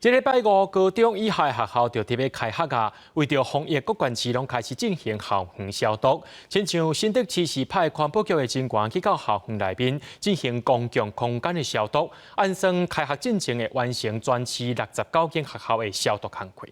這禮拜五，高中以下學校就特別開學啊！為著防疫，各縣市攏開始進行校園消毒。親像新竹市是派環保局的人員去到校園內面進行公共空間的消毒，按算開學進前會完成全市69間學校的消毒工課。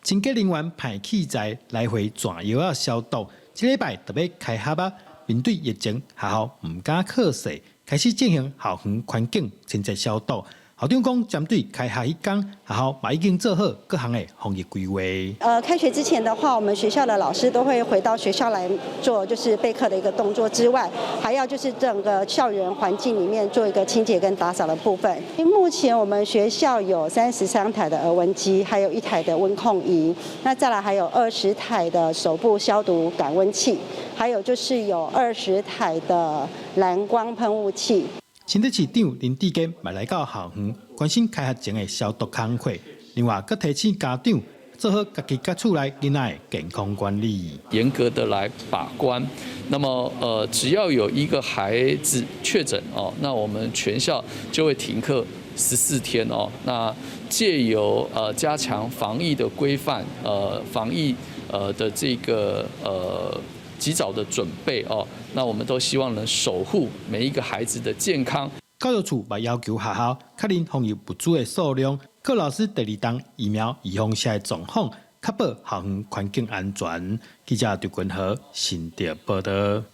清潔人員派器材來回轉藥仔消毒。這禮拜就欲開學啊！面對疫情，學校毋敢閣細，開始進行校園環境清潔消毒。校長講，針對開學彼工，學校嘛已經做好各項的防疫規劃。開學之前的話，我們學校的老師都會回到學校來做就是備課的一個動作之外，還要就是整個校園環境裡面做一個清潔跟打掃的部分。目前我們學校有33台的額溫機，還有一台的溫控儀，那再來還有20台的手部消毒感溫器，還有就是有20台的藍光噴霧器。新竹市長林智堅嘛來到校園，關心開學前的消毒工課。另外，閣提醒家長做好家己佮厝內囡仔的健康管理，嚴格的來把關。那麼，只要有一個孩子確診哦，那我們全校就會停課14天哦。那借由加強防疫的規範，防疫的這個及早的準備哦，那我們都希望能守護每一個孩子的健康。教育處嘛要求學校確認防疫物資的數量，各老師第二針疫苗預防射的狀況，確保校園環境安全。記者劉君和新竹報導。